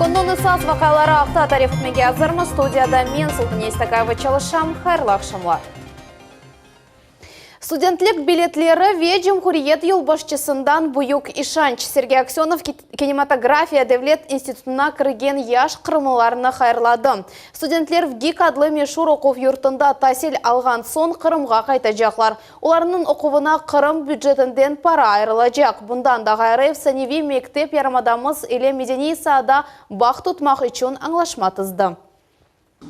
Künniñ esas vaqiaları aqta tarif etmege azırmız. Studiyada men, Sultaniye İstakayeva, çalışam. Hayırlı aqşamlar. Studentlik biletleri ve cumhuriyet yolbaşçısından büyük işanç, Sergey Aksönov Kinematografiya devlet institutına kirgen yaş qırımlılarnı hayırladı. Studentler VGİK adlı meşur oquv yurtunda tasil alğan soñ Qırımğa qaytacaqlar. Olarnıñ oquvına Qırım bücetinden para ayırılacaq. Bundan da ğayrı, efsaneviy mektep yarımadamız ile medeniy saada bağ tutmaq içün añlaşma tizdi.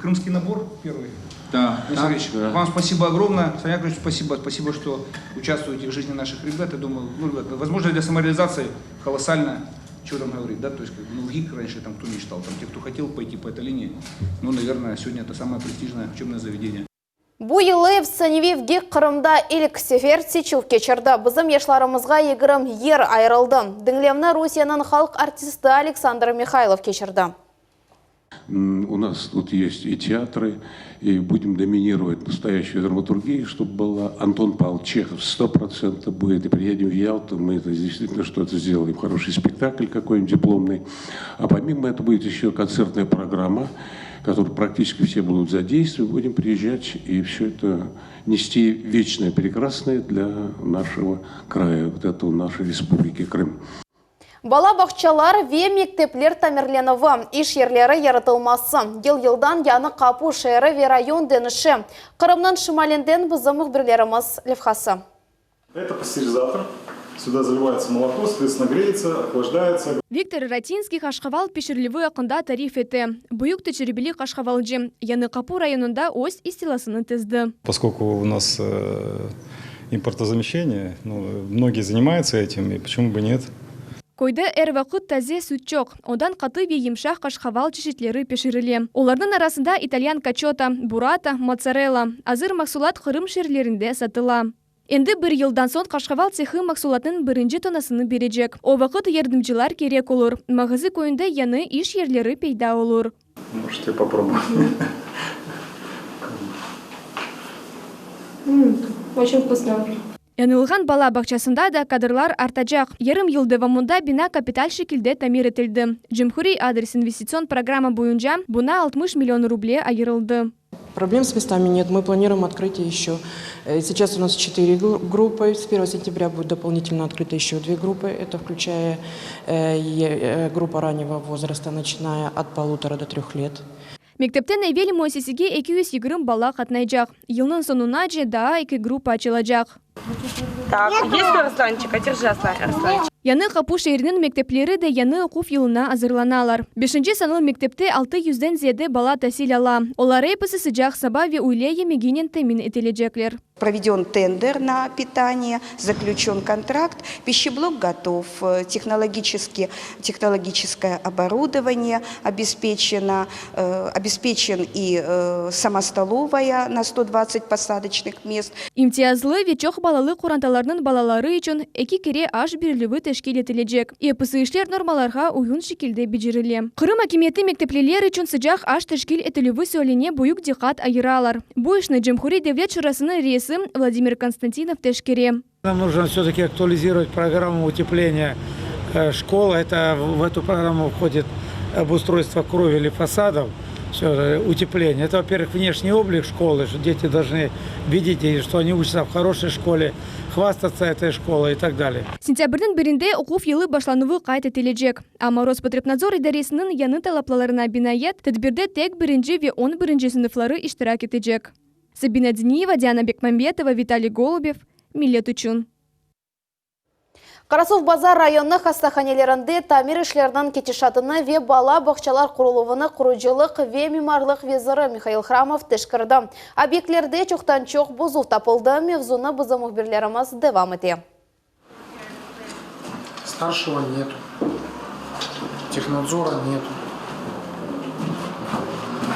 Крымский набор первый. Да, Сергеевич, вам спасибо огромное. Саня Яковлевич, спасибо, спасибо, что участвуете в жизни наших ребят. Я думаю, ну, ребят, возможность для самореализации колоссальная. Чего там говорить, да, то есть, ну, ВГИК раньше там кто мечтал, там, те, кто хотел пойти по этой линии, ну, наверное, сегодня это самое престижное учебное заведение. Bu yılı efsaneviy VGİK Qırımda ilk sefer seçüv keçirdi. Bizim yaşlarımızğa 20 yer ayırıldı. Diñlevni Rusiyeniñ halq artisti Aleksandr Mihaylov keçirdi. U nas тут есть и театры, и будем доминировать настоящую драматургию, чтобы была. Антон Павлович Чехов 100% будет. И приедем в Ялту, мы это действительно что-то сделаем. Хороший спектакль какой-нибудь дипломный. А помимо этого будет еще концертная программа, в которой практически все будут задействованы. Будем приезжать и все это нести вечное прекрасное для нашего края, вот этого нашей республики Крым. Bala bağçalar ve mektepler tamirlenüvi, iş yerleri yaratılması, yıl-yıldan Yañı Qapu şeeri ve rayon deñişe. Qırımnıñ şimalinden bizim mühbirlerimiz levhası. Это пастеризатор. Сюда заливается молоко, соответственно, греется, охлаждается. Viktor Ratinskiy qaşqaval pişirilüvi aqqında tarif ete. Büyük tecribeli qaşqavalcı, Yañı Qapu rayonında öz ıstılasını tizdi. Поскольку у нас импортозамещение, ну, многие занимаются этим, и почему бы нет? Köyde er vaqıt taze süt çoq, ondan qatı ve yımşaq qaşqaval çeşitleri pişirile. Olarnıñ arasında italyan kaçota, burrata, mozzarella. Azır mahsulat Qırım şeerlerinde satıla. Endi bir yıldan soñ qaşqaval tsehı mahsulatnıñ birinci tonnasını berecek. O vaqıt yardımcılar kerek olur, Mağazı köyünde yañı iş yerleri peyda olur. Можете попробовать. Очень вкусно. Yañılğan bala bağçasında da kadrlar artacaq. Yarım yıl devamında bina kapital şekilde tamir etildi. Cumhuriy adres investitsion programma boyunca buña 60 million ruble ayırıldı. Проблем с местами нет. Мы планируем открытие еще. Сейчас у нас четыре группы. С 1 сентября будет дополнительно открыто еще две группы. Это включая группа раннего возраста, начиная от 1,5 до 3 лет. Mektepten evel müessisege 220 bala qatnaycaq. Yılnıñ soñunace daa eki gruppa açılacaq. Так, есть Арсланчик? А держи, Арсланчик. Yañı Qapu şeeriniñ mektepleri de yañı oquv yılına azırlanalar. Beşinci sanlı mektepte 600-den ziyade bala tasil ala. Olar episi sıcaq saba ve üyle yemeginen temin etilecekler. Проведен тендер на питание, заключен контракт, пищеблок готов, технологически, технологическое оборудование обеспечено, обеспечен и сама столовая на 120 посадочных мест. İmtiyazlı ve çoq balalı qorantalarnıñ balaları içün eki kere aş berilüvi teşkil etilecek. Episi işler normalarğa uyğun şekilde becerile. Qırım akimiyeti mektepliler içün sıcaq aş teşkil etilüvi sualine büyük diqqat ayıralar. Bu işni Cumhuriy Devlet Şurasınıñ reisi Vladimir Konstantinov teşkere. Нам нужно все-таки актуализировать программу утепления школ. Это в эту программу входит обустройство кровель и фасадов, все, утепление. Это, во-первых, внешний облик школы, что дети должны видеть, что они учатся в хорошей школе, хвастаться этой школой и так далее. Sentâbrniñ birinde oquv yılı başlanuvı qayd etilecek. Amma Rospotrebnadzor idaresiniñ yañı talaplarına binaen tedbirde tek birinci ve 11-nci sınıfları iştirak etecek. Sabina Diniyeva, Diana Bekmambetova, Vitaliy Golubev, Millet içün. Qarasuvbazar rayonı hastahanelerinde tamir işleriniñ ketişatını ve bala bağçalar quruluvını qurucılıq ve mimarlıq veziri Mihail Hramov teşkerdi. Obyektlerde çoqtan-çoq bozuv tapıldı. Mevzunı bizim mühbirlerimiz devam ete. Старшего нету, технадзора нету.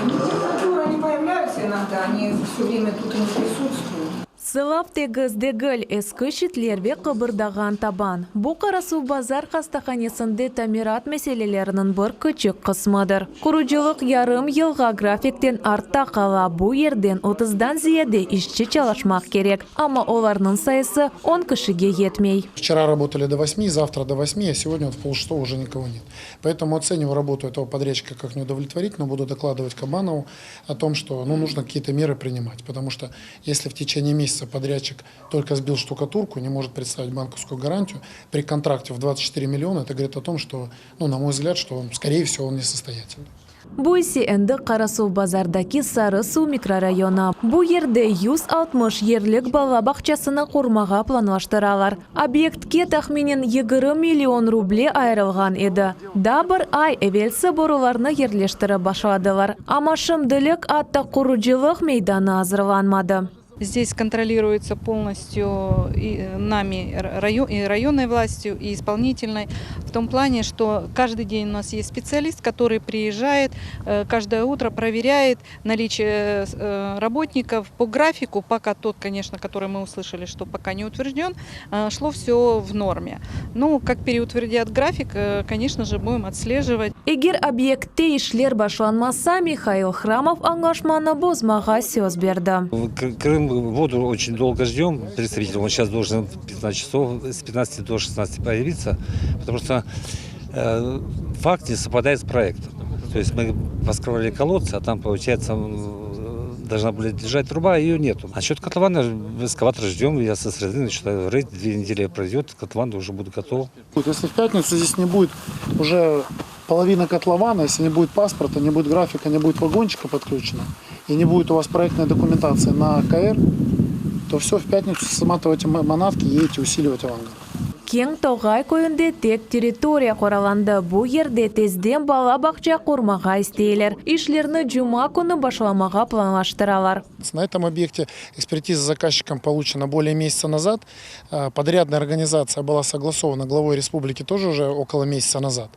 Технадзора они появляются иногда, они все время тут и не присутствуют. Sılav tegiz degil, eski şitler ve qıbırdağan taban. Bu Qarasuvbazar hastahanesinde tamirat meseleleriniñ bir küçük qısmıdır. Qurucılıq yarım yılğa grafikten artta qala, bu yerden otuzdan ziyade işçi çalışmaq kerek, amma olarnıñ sayısı on kişige yetmey. Vçera работали до восьми, завтра до восьми, а сегодня вот в полшестого уже никого нет. Поэтому оцениваю работу этого подрядчика как неудовлетворительную, буду докладывать Кабанову о том, что ну, нужно какие-то меры принимать. Потому что если в течение месяца подрядчик только сбил штукатурку, не может представить банковскую гарантию, при контракте в 24 миллиона, это говорит о том, что, ну, на мой взгляд, что он, скорее всего, он несостоятельный. Bu ise endi Qarasuvbazardaki Sarı Suv mikrorayonı. Bu yerde 160 yerlik bala bağçasını qurmağa planlaştıralar. Obyektke tahminen 20 million ruble ayırılğan edi. Daa bir ay evelsi borularnı yerleştirip başladılar, amma şimdilik atta qurucılıq meydanı azırlanmadı. Здесь контролируется полностью и нами, и районной властью, и исполнительной, в том плане, что каждый день у нас есть специалист, который приезжает, каждое утро проверяет наличие работников по графику, пока тот, конечно, который мы услышали, что пока не утвержден, шло все в норме. Ну, как переутвердят график, конечно же, будем отслеживать. Eger obyektte işler başlanmasa, Mihail Hramov añlaşmanı bozmağa söz berdi. Крым воду очень долго ждем, представитель, он сейчас должен в 15 часов, с 15 до 16 появиться, потому что э, факт не совпадает с проектом. То есть мы поскрывали колодцы, а там, получается, должна была лежать труба, ее нету. А насчет котлована, экскаватор ждем, я со среды начинаю рыть, 2 недели пройдет, котлован уже будет готов. Если в пятницу здесь не будет уже половина котлована, если не будет паспорта, не будет графика, не будет вагончика подключено, и не будет у вас проектной документации на КР, то все, в пятницу сматывайте манатки, едете усиливать авангард. Keñ Toğay köyünde tek territoriya qoralandı. Bu yerde tezden bala bağça qurmağa isteyler. İşlerni cuma künü başlamağa planlaştıralar. На этом объекте экспертиза заказчиком получена более месяца назад. Подрядная организация была согласована главой республики тоже уже около месяца назад.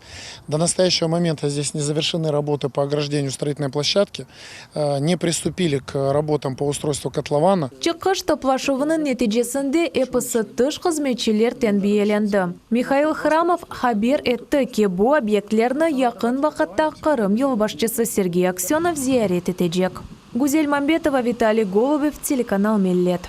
До настоящего момента здесь не завершены работы по ограждению строительной площадки, не приступили к работам по устройству котлована. Çıqış toplaşuvınıñ neticesinde episi tış hızmetçiler tenbiyelendi. Mihail Hramov haber etti ki, bu obyektlerni yaqın vaqıtta Qırım yolbaşçısı Sergey Aksenov ziyaret etecek. Güzel Mambetova, Vitaliy Golubev, телеканал Millet.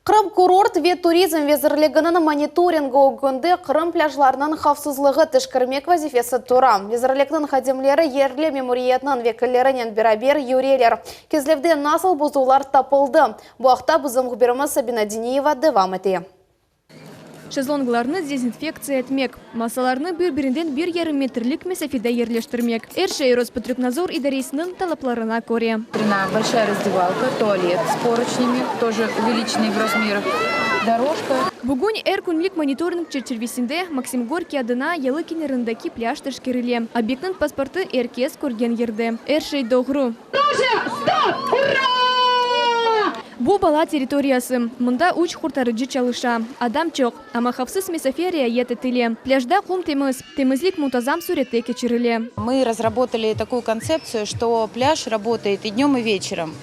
Qırım kurort ve turizm vezirliginiñ monitoringi ögünde Qırım plâjlarınıñ havfsızlığı teşkermek vazifesi tura. Vezirlikniñ hadimleri yerli memuriyetniñ vekillerinen beraber yüreler. Kezlevde nasıl bozuvlar tapıldı? Bu aqta bizim mühbirimiz Sabina Diniyeva devam ete. Şezlonglarnı dezinfektsiya etmek, masalarnı bir-birinden 1,5 metrlik mesafede yerleştirmek. Er şey Rospotrebnadzor idaresiniñ talaplarına köre. Большая раздевалка, туалет с поручнями, тоже увеличенный в размерах, дорожка. Bugün er künlik monitoring çerçivesinde Maksim Gorkiy adına yalı kenarındaki plâj teşkerile. Obyektniñ pasportı er kes körgen yerde. Er şey doğru. Ура! Bu bala territoriyası. Mında üç qurtarıcı çalışa. Adam çoq, amma havfsız mesafe riayet etile. Plâjda qum temiz. Temizlik muntazam sürette keçirile. Мы разработали такую концепцию, что пляж работает и днем, и вечером.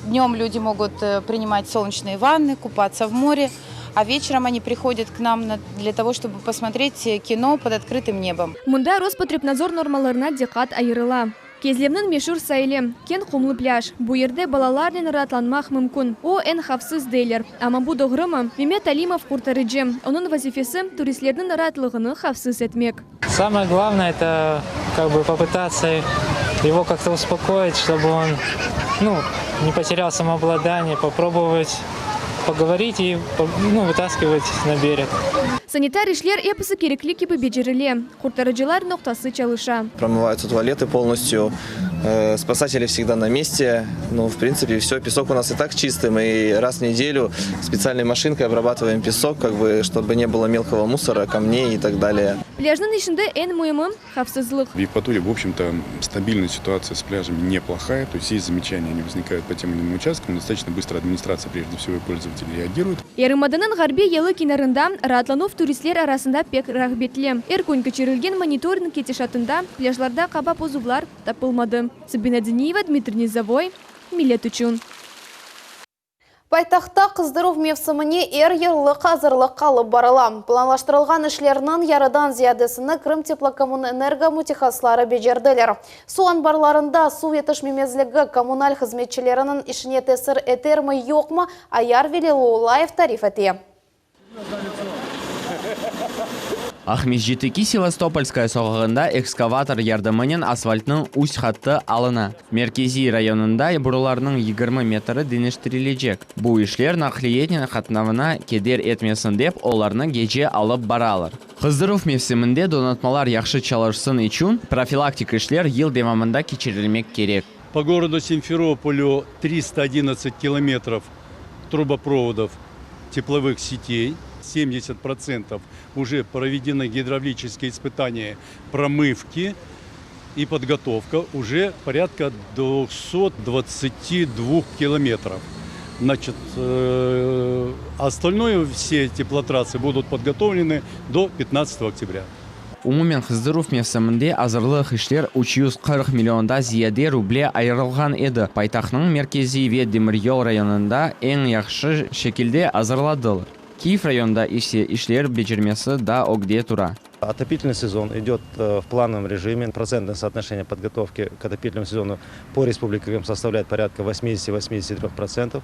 Днем люди могут принимать солнечные ванны, купаться в море, а вечером они приходят к нам для того, чтобы посмотреть кино под открытым небом. Mında Rospotrebnadzor normalarına diqqat ayırıla. Kezlevniñ meşur saili, keñ qumlı plâj. Bu yerde balalarnen raatlanmaq mümkün. O eñ havfsız deyler. Amma bu doğrumı? Memet Alimov qurtarıcı. Onıñ vazifesi turistlerniñ raatlığını havfsız etmek. Самое главное это как бы попытаться его как-то успокоить, чтобы он ну, не потерял самообладание, попробовать поговорить и ну, вытаскивать на берег. Sanitar işler episi kerekli kibi becerile. Qurtarıcılar noqtası çalışa. Промываются туалеты полностью, спасатели всегда на месте. Ну, в принципе, все. Песок у нас и так чистый. Мы раз в неделю специальной машинкой обрабатываем песок, как бы, чтобы не было мелкого мусора, камней и так далее. Plâjnıñ işinde eñ müimi havfsızlıq. В Евпатории, в общем-то, стабильная ситуация с пляжами неплохая. То есть есть замечания, они возникают по тем или иным участкам. Достаточно быстро администрация, прежде всего, и пользователи реагируют. Yarımadanıñ ğarbiy yalı kenarında raatlanuv turistler arasında pek rağbetli. Er kün keçirilgen monitoring ketişatında plâjlarda qaba bozuvlar tapılmadı. Sabina Diniyeva, Dmitriy Nizavoy, Millet içün. Paytahtta qızdıruv mevsimine er yıllıq azırlıq alıp barıla. Planlaştırılğan işlerniñ yarıdan ziyadesini Krımteplokommunenergo mütehassısları becerdiler. Suv anbarlarında suv yetişmemezligi kommunal hızmetçileriniñ işine tesir etermi-yoqmı, Ayar Veliullayev tarif ete. Aqmescitteki Sevastopolskaya soqağında ekskavator yardımınen asfaltnıñ üst hattı alına. Merkeziy rayonında borularnıñ 20 metri deñiştirilecek. Bu işler naqliyetnen qatnavına keder etmesin dep, olarnı gece alıp baralar. Qızdıruv mevsiminde donatmalar yahşı çalışsın içün profilaktik işler yıl devamında keçirilmek kerek. Po gorodu Simferopolyu 311 kilometrov трубопроводов тепловых сетей, 70% уже проведены гидравлические испытания промывки и подготовка уже порядка 222 километров. Значит, э, остальное все теплотрассы будут подготовлены до 15 октября. Umumen qızdıruv mevsiminde azırlıq işler 340 milliondan ziyade ruble ayırılğan edi. Paytahtnıñ merkeziy ve demiryol rayonında eñ yahşı şekilde azırladılar. Kiyev rayonında ise işler becermesi daa ögde tura. Отопительный сезон идет э, в плановом режиме. Процентное соотношение подготовки к отопительному сезону по Республике Крым составляет порядка 80-83%.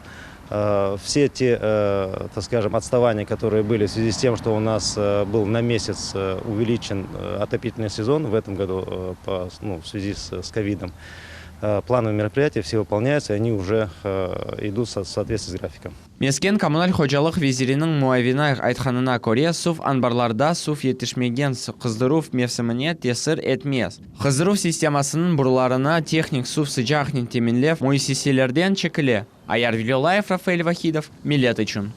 Э, все те, э, так скажем, отставания, которые были в связи с тем, что у нас был на месяц увеличен отопительный сезон в этом году по, ну, в связи с ковидом, плановые мероприятия все выполняются, и они уже идут в соответствии с графиком. Mesken kommunal hocalıq veziriniñ muavini aytqanına köre, suv anbarlarda suv yetişmegeni qızdıruv mevsimine tesir etmez. Qızdıruv sistemasınıñ borularına tehnik suv sıcaqnen teminlev müessiselerden çekile. Ayar Velilâyev, Rafael Vahidov, Millet içün.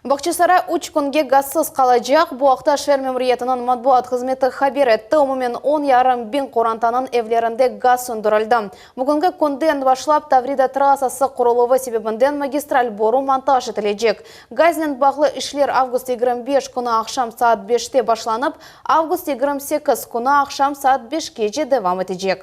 Bağçasaray üç künge gazsız qalacaq. Bu aqta şeer memuriyetiniñ matbuat hızmeti haber etti. Umumen 10,5 biñ qorantanıñ evlerinde gaz söndürildi. Bugünki künden başlap Tavrida trassası quruluvı sebebinden magistral boru montaj etilecek. Gaznen bağlı işler avgust 25 künü aqşam saat 5-te başlanıp, avgust 28 künü aqşam saat 5-kece devam etecek.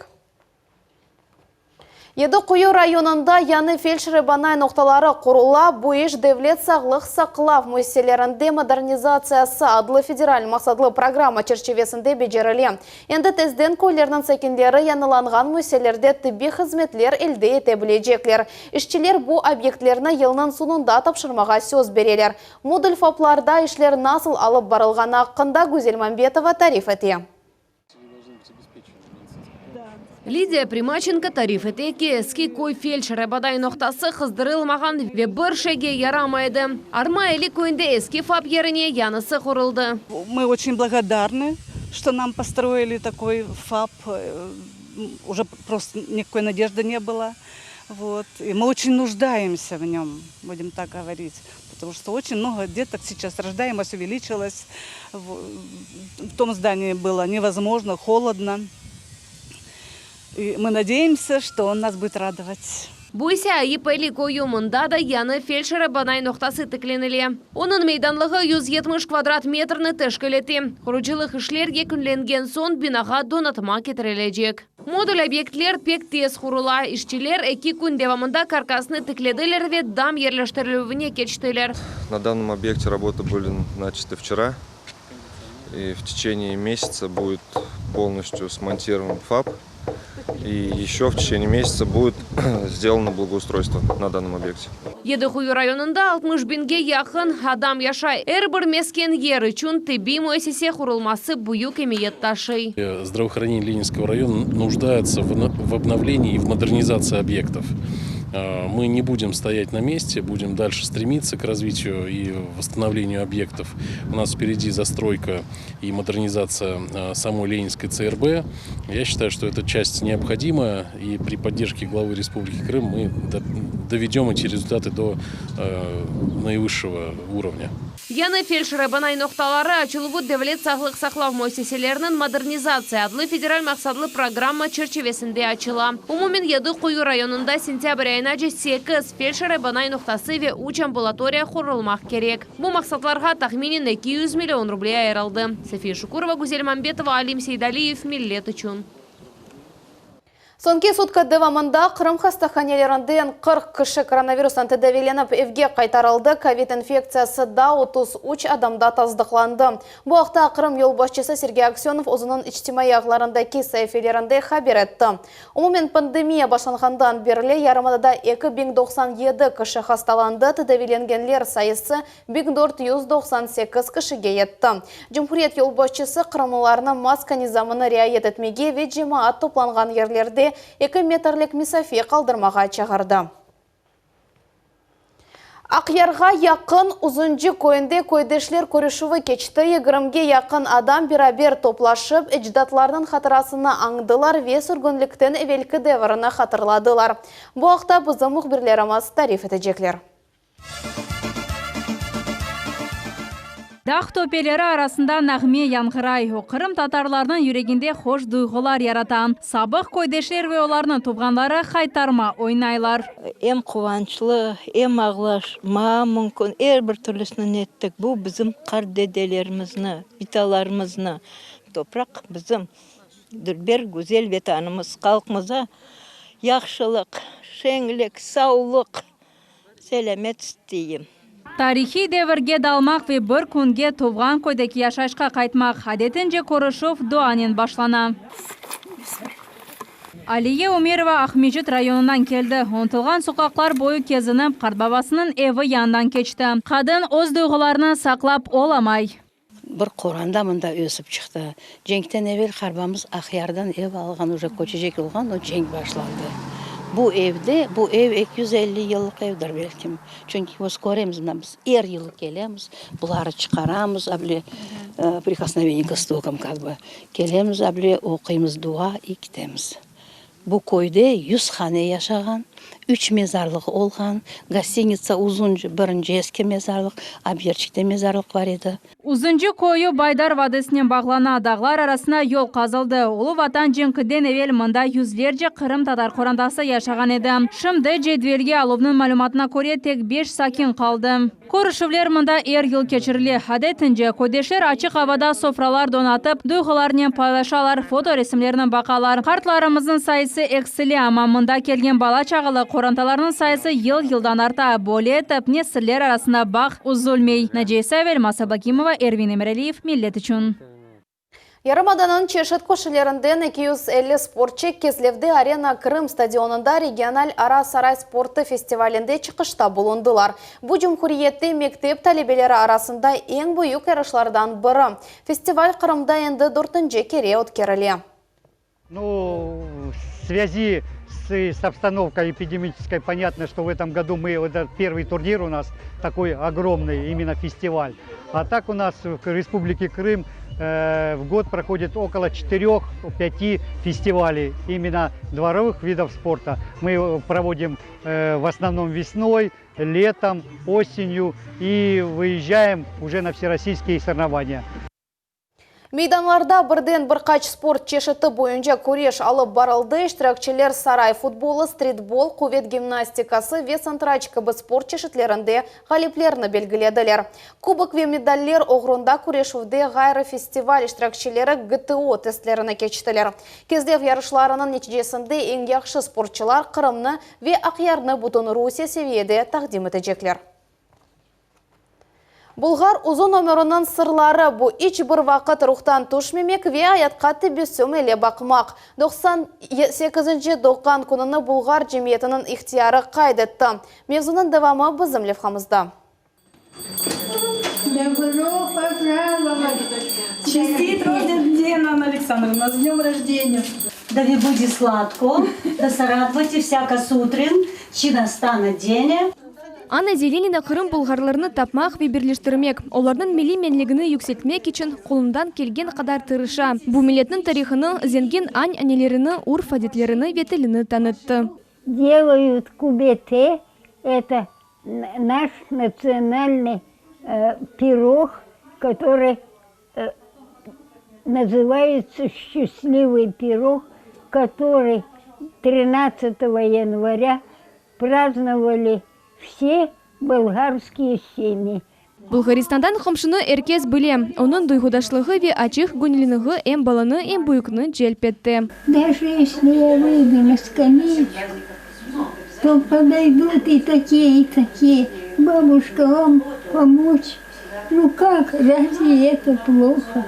Yedi Quyu rayonında yañı feldşer-ebanay noqtaları qurula. Bu iş Devlet sağlıq saqlav müessiselerinde modernizatsiyası adlı federal maqsatlı programma çerçivesinde becerile. Endi tezden köylerniñ sakinleri yañılanğan müessiselerde tibbiy hızmetler elde ete bilecekler. İşçiler bu obyektlerni yılnıñ soñunda tapşırmağa söz bereler. Modul FAPlarda işler nasıl alıp barılğanı aqqında Güzel Mambetova tarif ete. Lidiya Primaçenko tarif ete ki, eski köy feldşer-ebaday noqtası qızdırılmağan ve bir şeyge yaramay edi. Arma Eli köyünde eski FAP yerine yañısı quruldı. Мы очень благодарны, что нам построили такой ФАП. Уже просто никакой надежды не было. Вот. И мы очень нуждаемся в нем, будем так говорить. Потому что очень много деток сейчас, рождаемость увеличилась. В том здании было невозможно, холодно. И мы надеемся, что он нас будет радовать. Bu ise Ayıp Eli köyü mında da yañı feldşer-ebanay noqtası tiklenile. Onıñ meydanlığı 170 kvadrat metrni teşkil ete. Qurucılıq işler yekünlengen soñ binağa donatma ketirilecek. Modul obyektler pek tez qurula. İşçiler eki kün devamında karkasnı tiklediler ve dam yerleştirilüvine keçtiler. На данном объекте работы были начаты вчера. И в течение месяца будет полностью смонтирован ФАП. И еще в течение месяца будет сделано благоустройство на данном объекте. Yedi Quyu rayonında 60 biñge yaqın adam yaşay. Er bir mesken yer içün tibbiy müessise qurulması büyük emiyet taşıy. Здравоохранение Ленинского района нуждается в обновлении и в модернизации объектов. Мы не будем стоять на месте, будем дальше стремиться к развитию и восстановлению объектов. У нас впереди застройка и модернизация самой Ленинской ЦРБ. Я считаю, что эта часть необходимая, и при поддержке главы Республики Крым мы доведем эти результаты до наивысшего уровня. Yañı feldşer-ebanay noqtaları açıluvı devlet sağlıq saqlav müessiseleriniñ modernizatsiya adlı federal maqsatlı programma çerçivesinde açıla. Umumen Yedi Quyu rayonında sentâbr ayınace 8 feldşer-ebanay noqtası ve 3 ambulatoriya qurulmaq kerek. Bu maqsatlarğa tahminen 200 million ruble ayırıldı. Safiye Şukurova, Güzel Mambetova, Alim Seydaliyev, Millet içün. Soñki sutka devamında Qırım hastahanelerinden 40 kişi koronavirustan tedaviylenip evge qaytarıldı, kovid infektsiyası daa 33 adamda tasdıqlandı. Bu aqta Qırım yolbaşçısı Sergey Aksönov özüniñ içtimaiy ağlarındaki saifelerinde haber etti. Umumen pandemiya başlanğandan berli yarımadada 2097 kişi hastalandı, tedaviylengenler sayısı 1498 kişige yetti. Cumhuriyet yolbaşçısı qırımlılarnı maska nizamını riayet etmege ve cemaat toplanğan yerlerde eki metrlik mesafe qaldırmağa çağırdı. Aqyarğa yaqın Uzuncı köyünde köydeşler körüşüvi keçti. Yigirmige yaqın adam beraber toplaşıp, ecdatlarnıñ hatırasını añdılar ve sürgünlikten evelki devirini hatırladılar. Bu aqta bizim mühbirlerimiz tarif etecekler. Dağ töpeleri arasında nağme yañğıray, o qırımtatarlarnıñ yüreginde hoş duyğular yarata. Sabıq köydeşler ve olarnıñ tuvğanları haytarma oynaylar. Em quvançlı, em ağlaşma mümkün, er bir türlüsini ettik. Bu bizim qart dedelerimizni, bitalarımıznı topraq, bizim dülber, güzel Vetanımız. Halqımıza yahşılıq, şeñlik, savlıq, Selâmet isteyim. Tarihiy devirge dalmaq ve bir künge tuvğan köydeki yaşayışqa qaytmaq, adetince körüşüv duanen başlana. Aliye Umerova Aqmescit rayonından keldi. Unutılğan soqaqlar boyu kezinip, qartbabasınıñ evi yanından keçti. Qadın öz duyğularını saqlap olamay. Bir qoranda mında ösip çıqtı. Cenkten evel qarbamız Aqyardan ev alğan, uje köçecek olğan, o cenk başlandı. Bu evde, bu ev 250 yıllıq evdir belkim. Çünki biz köremiz, mına biz er yılı kelemiz, buları çıqaramız, able prikosnoveniye k istokam kak bı, kelemiz, able oquymız dua i ketemiz. Bu köyde 100 hane yaşağan, üç mezarlıq olğan, gostinitsa Uzuncı, birinci eski mezarlıq, Abyerçikte mezarlıq bar edi. Uzuncı köyü Baydar vadisinen bağlana, dağlar arasında yol qazıldı. Ulu Vatan cenkinden evel mında yüzlerce qırımtatar qorantası yaşağan edi. Şimdi, cedvelge aluvnıñ malümatına köre, tek beş sakin qaldı. Körüşüvler mında er yıl keçirile. Adetince, köydeşler açıq avada sofralar donatıp, duyğularınen paylaşalar, fotoresimlerni baqalar. Qartlarımıznıñ sayısı eksile, amma mında kelgen bala-çağalı qorantalarnıñ sayısı yıl-yıldan arta. Böyle etip, nesiller arasında bağ üzülmey. Naciye İsayeva, Elmaz Ablâgimova, Ervin Emiraliyev, Millet içün. Yarımadanıñ çeşit köşelerinden 250 sportçı Kezlevde Arena Krım stadionında regional ara saray sportı festivalinde çıqışta bulundılar. Bu cumhuriyette mektep talebeleri arasında eñ büyük yarışlardan biri. Festival Qırımda endi dörtünci kere ötkerile. Nu, в связи с, с обстановкой эпидемической, понятно, что в этом году мы, вот этот первый турнир у нас такой огромный, именно фестиваль. А так у нас в Республике Крым э, в год проходит около 4-5 фестивалей именно дворовых видов спорта. Мы проводим э, в основном весной, летом, осенью и выезжаем уже на всероссийские соревнования. Meydanlarda birden bir qaç sport çeşiti boyunca küreş alıp barıldı. İştirakçiler saray futbolı, stritbol, quvet gimnastikası ve santıraç kibi sport çeşitlerinde ğaliplerni belgilediler. Kubok ve medaller oğrunda küreşüvde ğayrı festival iştirakçileri GTO testlerini keçtiler. Kezlev yarışlarınıñ neticesinde eñ yahşı sportçılar Qırımnı ve Aqyarnı bütün Rusiye seviyede taqdim etecekler. Bulğar uzun ömüriniñ sırları, bu iç bir vaqıt ruhtan tüşmemek ve ayatqa tebessüm ile baqmaq. 98-nci doğğan kününi bulğar cemiyetiniñ ihtiyarı qayd etti. Mevzunıñ devamı bizim levhamızda. Добро пожаловать! Честит Родина, Анна Александровна, с днем рождения! Да ви буде сладко, да се радвате всяка сутрин, чи настане деня. Anna Zelenina Qırım bulğarlarını tapmaq ve birleştirmek, olarnıñ milliy menligini yükseltmek içün qolundan kelgen qadar tırışa. Bu milletniñ tarihını, zengin añ-anelerini, urf-adetlerini ve tilini tanıttı. Delayut kubete, eto naş natsionalnıy pirog, kotorıy Nazıvayetsâ Счастливый пирог, kotorıy trinadtsatogo yanvarâ praznovali vse bolgarskiye semyi. Bulğaristandan qomşunı er kes bile. Onıñ duyğudaşlığı ve açıq göñülligi em balanı, em büyükni celp etti. Даже если я выйду на скамеечку, то подойдут и такие, и такие, бабушка, вам помочь? Ну как, разве это плохо?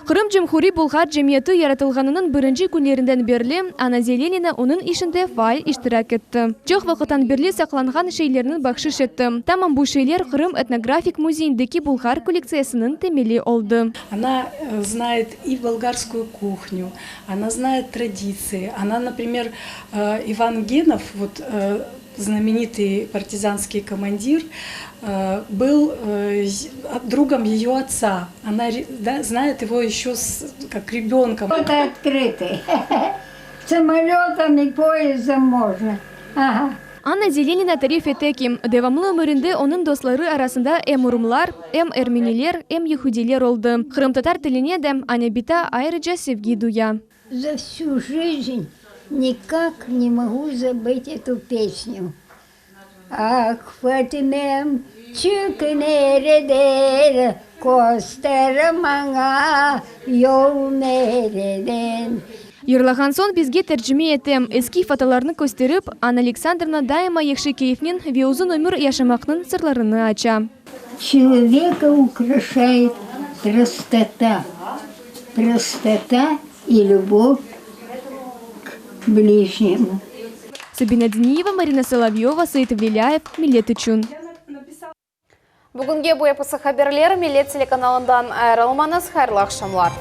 Qırım Cumhuriy Bulğar cemiyeti yaratılğanınıñ birinci künlerinden berli Anna Zelenina onıñ işinde faal iştirak etti. Çoq vaqıttan berli saqlanğan şeylerni bahşış etti. Tamam bu şeyler Qırım etnografik müzeyindeki bulğar kollektsiyasınıñ temeli oldı. Ona znает и bolgarskую kuhnю, ona znает traditsii, ona, naprimer, İvan Genov, vot, Знаменитый партизанский командир был другом ее отца. Она знает его еще как ребенком. Это открытый. Самолетом и поездом можно. Ага. Anna Zelenina tarif ete ki, devamlı ömürinde onıñ dostları arasında em urumlar, em ermeniler, em yehudiyler oldı. Qırımtatar tiline de Aña bita ayrıca sevgi duya. За всю жизнь никак не могу забыть эту песню. Aq Fatımem, çık nereden, Köster maña yol nereden. Yırlağan soñ bizge tercime ete, eski fotolarnı kösterip, Anna Aleksandrovna daima yahşı keyfnen ve uzun ömür yaşamaqnıñ sırlarını aça. Человека ukraşает prostoта, prostoта и любовь к ближнему. Sabina Diniyeva, Marina Solovyova, Seit Velilâyev, Millet içün. Bugünge bu episi haberler, Millet telekanalından ayırılmañız, hayırlı aqşamlar.